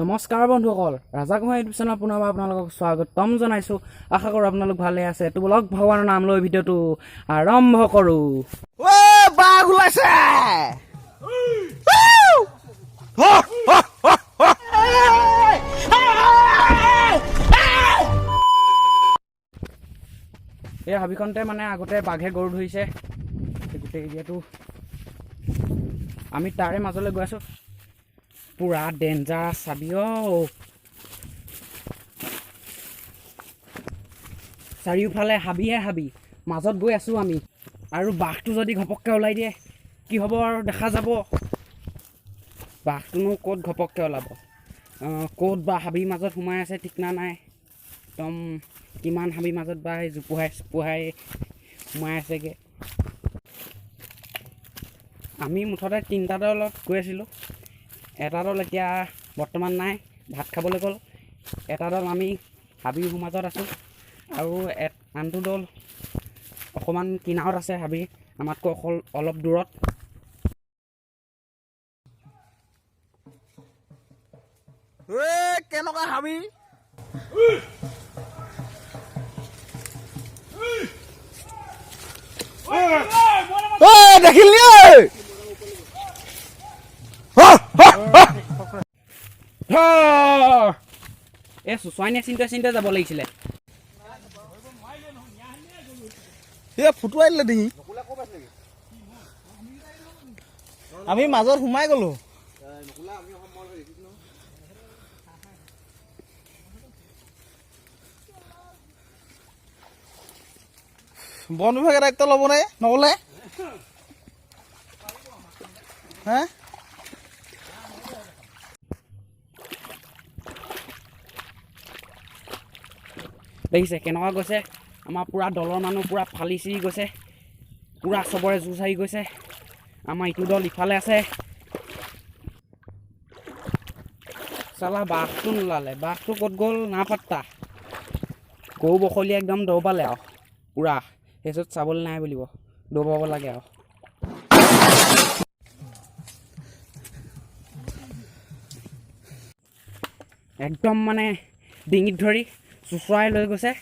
নমস্কাৰ বন্ধুসকল, ৰাজা Kumar YouTube channel পুনৰবাৰ আপোনালোকক স্বাগতম জনাইছোঁ। আশা কৰোঁ আপোনালোক ভালে আছে। তো বলক, ভগৱানৰ নাম লৈ ভিডিঅ'টো আৰম্ভ কৰোঁ। ঐ, বাঘ ওলাইছে! এই হাবিখনতে মানে আগতে বাঘে গৰু ধৰিছে। এই গোটেই এৰিয়াটো আমি তাৰে মাজলৈ গৈ আছোঁ। পূৰা ডেঞ্জাৰাছ চাবি অ'। চাৰিওফালে হাবিহে হাবি, মাজত গৈ আছোঁ আমি। আৰু বাঘটো যদি ঘপককৈ ওলাই দিয়ে কি হ'ব আৰু দেখা যাব। বাঘটোনো ক'ত ঘপককৈ ওলাব? ক'ত বা হাবিৰ মাজত সোমাই আছে ঠিকনা নাই। একদম কিমান হাবিৰ মাজত বা সেই জোপোহাই চোপোহাই সোমাই আছেগৈ। আমি মুঠতে তিনিটা দলত গৈ আছিলোঁ। এটা দল এতিয়া বৰ্তমান নাই, ভাত খাবলৈ গ'ল। এটা দল আমি হাবিৰ সোমাজত আছোঁ আৰু আনটো দল অকণমান কিনাৰত আছে হাবিৰ, আমাতকৈ অকল অলপ দূৰত। ঐ, কেনেকুৱা হাবি! ঐ, দেখিলি ঐ? ধৰ! এই চুচুৱাই নিয়ে চিন্তা চিন্তা যাব লাগিছিলে। এ, ফুটুৱাই দিলে ডিঙি। আমি মাজত সোমাই গলো। বন বিভাগে দায়িত্ব ল'বনে নগ'লে হে? দেখিছে কেনেকুৱা গৈছে? আমাৰ পূৰা দলৰ মানুহ পূৰা ফালি চিৰি গৈছে, পূৰা চবৰে যুঁজ আহি গৈছে। আমাৰ ইটো দল ইফালে আছে। চালা বাঘটো নোলালে, বাঘটো ক'ত গ'ল না পাত্তা। গৰু বখলীয়া একদম দৌৰ পালে আৰু পূৰা সেইটোত চাবলৈ নাই বুলিব, দৌৰ পাব লাগে আৰু। একদম মানে ডিঙিত ধৰি চোঁচৰাই লৈ গৈছে,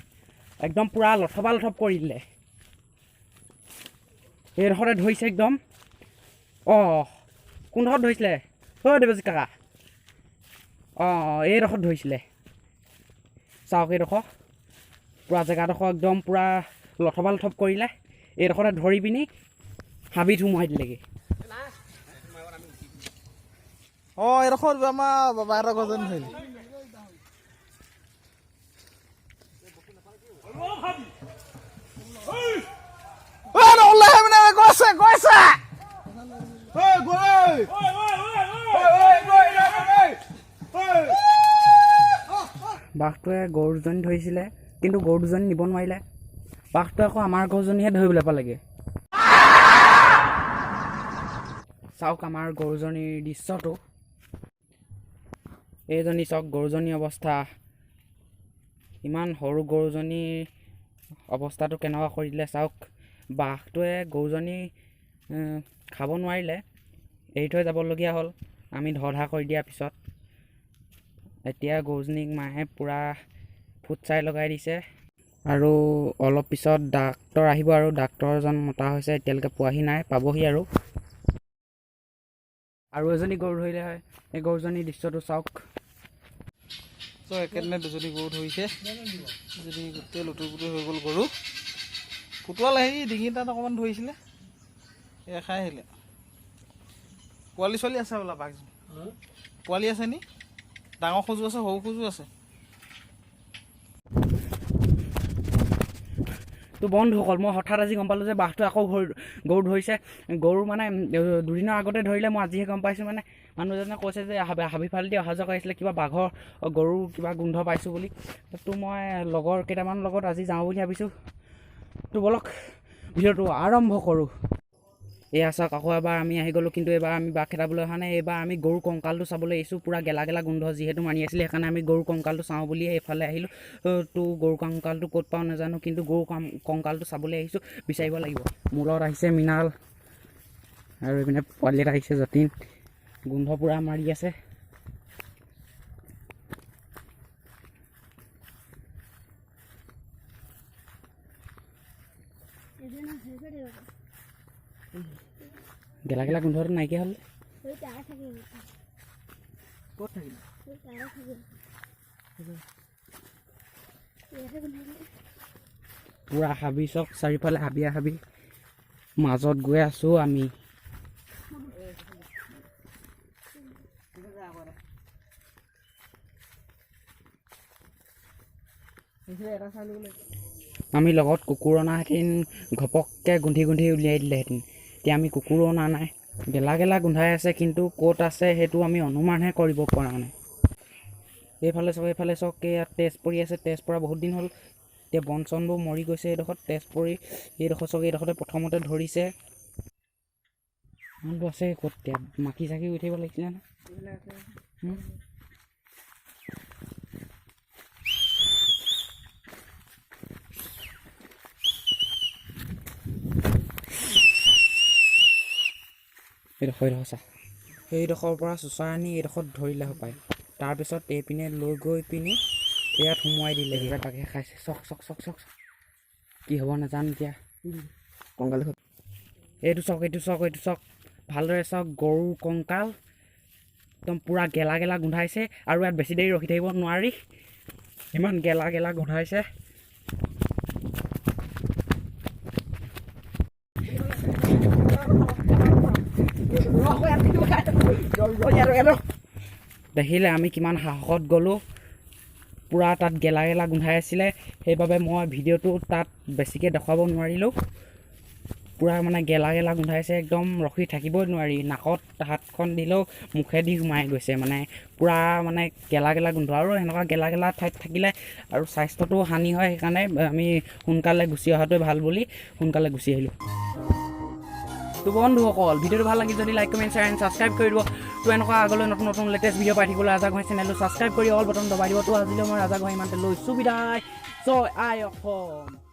একদম পূৰা লথপা লথপ কৰি দিলে। এইডোখৰতে ধৰিছে একদম। অঁ, কোনডোখৰত ধৰিছিলে অ' দেৱজিত কাকা? অঁ অঁ, এইডোখৰত ধৰিছিলে। চাওক, এইডোখৰ পূৰা জেগাডোখৰ একদম পূৰা লথপা লথপ কৰিলে। এইডোখৰতে ধৰি পিনি হাবিত সোমোৱাই দিলেগৈ। অ, এইডোখৰ আমাৰ বাবাহঁতৰ ঘৰজন ধৰিলে। ঐ, নগ'লে মানে গৈছে গৈছে। বাঘটোৱে গৰু দুজনী ধৰিছিলে, কিন্তু গৰু দুজনী নিব নোৱাৰিলে। বাঘটোৱে আকৌ আমাৰ গৰুজনীহে ধৰিবলৈ পালেগৈ। চাওক আমাৰ গৰুজনীৰ দৃশ্যটো। এইজনী চাওক গৰুজনীৰ অৱস্থা। ইমান সৰু গৰুজনীৰ অৱস্থাটো কেনেকুৱা কৰি দিলে চাওক। বাঘটোৱে গৰুজনী খাব নোৱাৰিলে, এৰি থৈ যাবলগীয়া হ'ল আমি ধৰ ধাৰ কৰি দিয়াৰ পিছত। এতিয়া গৰুজনীক মায়ে পূৰা ফুট ছাই লগাই দিছে আৰু অলপ পিছত ডাক্তৰ আহিব আৰু ডাক্তৰজন মতা হৈছে, এতিয়ালৈকে পোৱাহি নাই, পাবহি আৰু। আৰু এজনী গৰু ধৰিলে হয়, এই গৰুজনীৰ দৃশ্যটো চাওক। চ, একেদিনে দুজনী গৰু ধৰিছে। এজনী গোটেই লুতুৰ পুতুৰ হৈ গ'ল গৰু। ফুটুৱালে, সেই ডিঙি তাত অকণমান ধৰিছিলে, এয়া খাই আহিলে। পোৱালি ছোৱালী আছে বোলা, বাঘজনী পোৱালি আছে নি? ডাঙৰ খজু আছে, সৰু খজু আছে। তো বন্ধুসকল, মই হঠাৎ আজি গম পালোঁ যে বাঘটো আকৌ গৰু ধৰিছে। গৰু মানে দুদিনৰ আগতে ধৰিলে, মই আজিহে গম পাইছোঁ। মানে মানুহজনে কৈছে যে হাবি ফালেদি অহা যোৱা কৰিছিলে, কিবা বাঘৰ গৰুৰ কিবা গোন্ধ পাইছোঁ বুলি। তো মই লগৰ কেইটামানৰ লগত আজি যাওঁ বুলি ভাবিছোঁ। তো ব'লক, ভিডিঅ'টো আৰম্ভ কৰোঁ। এয়া চাওক, আকৌ এবাৰ আমি আহি গ'লোঁ, কিন্তু এইবাৰ আমি বাঘ খেদাবলৈ অহা নাই। এইবাৰ আমি গৰু কংকালটো চাবলৈ আহিছোঁ। পূৰা গেলা গেলা গোন্ধ যিহেতু মাৰি আছিলে, সেইকাৰণে আমি গৰু কংকালটো চাওঁ বুলিয়ে এইফালে আহিলোঁ। তো গৰু কংকালটো ক'ত পাওঁ নাজানো, কিন্তু গৰু কংকালটো চাবলৈ আহিছোঁ, বিচাৰিব লাগিব। মোৰ লগত আহিছে মৃণাল আৰু এইপিনে পোৱালি এটা আহিছে যতীন। গোন্ধ পূৰা মাৰি আছে। গেলা গেলা গোন্ধটো নাইকিয়া হ'ল। ক'ত থাকিল? পূৰা হাবি চক, চাৰিওফালে হাবিয়ে হাবি, মাজত গৈ আছোঁ আমি। আমি লগত কুকুৰ অনাহেঁতেন ঘপককৈ গোন্ধি গোন্ধি উলিয়াই দিলেহেঁতেন। এতিয়া আমি কুকুৰো অনা নাই। গেলা গেলা গোন্ধাই আছে, কিন্তু ক'ত আছে সেইটো আমি অনুমানহে কৰিব পৰা নাই। এইফালে চাওক, এইফালে চাওক, ইয়াত তেজ পৰি আছে। তেজ পৰা বহুত দিন হ'ল। এতিয়া বন চনবোৰ মৰি গৈছে। এইডোখৰত তেজ পৰি, এইডোখৰ চাওক, এইডোখৰতে প্ৰথমতে ধৰিছে। মানুহটো আছে ক'ত এতিয়া? মাখি চাকি উঠি থাকিব লাগিছিলে নহয়। এইডোখৰ, এইডোখৰ চা, সেইডোখৰৰ পৰা চোঁচৰাই আনি এইডোখৰত ধৰিলে হপায়। তাৰপিছত এইপিনে লৈ গৈ পিনি ইয়াত সোমোৱাই দিলে। কিবা বাঘে খাইছে। চক চক চক চক চক, কি হ'ব নাজানো এতিয়া। কংকাল। এইটো চাওক, এইটো চাওক, এইটো চাওক, ভালদৰে চাওক। গৰু কংকাল একদম পূৰা গেলা গেলা গোন্ধাইছে। আৰু ইয়াত বেছি দেৰি ৰখি থাকিব নোৱাৰি, ইমান গেলা গেলা গোন্ধাইছে। দেখিলে আমি কিমান সাহসত গ'লোঁ। পূৰা তাত গেলা গেলা গোন্ধাই আছিলে, সেইবাবে মই ভিডিঅ'টো তাত বেছিকৈ দেখুৱাব নোৱাৰিলোঁ। পূৰা মানে গেলা গেলা গোন্ধাইছে, একদম ৰখি থাকিবই নোৱাৰি। নাকত হাতখন দিলেও মুখেদি সোমাই গৈছে, মানে পূৰা মানে গেলা গেলা গোন্ধ। আৰু সেনেকুৱা গেলা গেলা ঠাইত থাকিলে আৰু স্বাস্থ্যটো হানি হয়, সেইকাৰণে আমি সোনকালে গুচি অহাটোৱে ভাল বুলি সোনকালে গুচি আহিলোঁ। তো বন্ধুসকল, ভিডিঅ'টো ভাল লাগিল যদি like, comment, share and subscribe কৰি দিব। তো এনেকুৱা আগলৈ নতুন নতুন লেটেষ্ট ভিডিঅ' পাই থাকিবলৈ ৰাজা গোহাঁই চেনেলটো ছাবস্ক্ৰাইব কৰি অল বটন দবাই দিব। তো আজিলৈ মই ৰাজা গোহাঁই ইমানতে লৈছোঁ বিদায়। জয় আই অসম।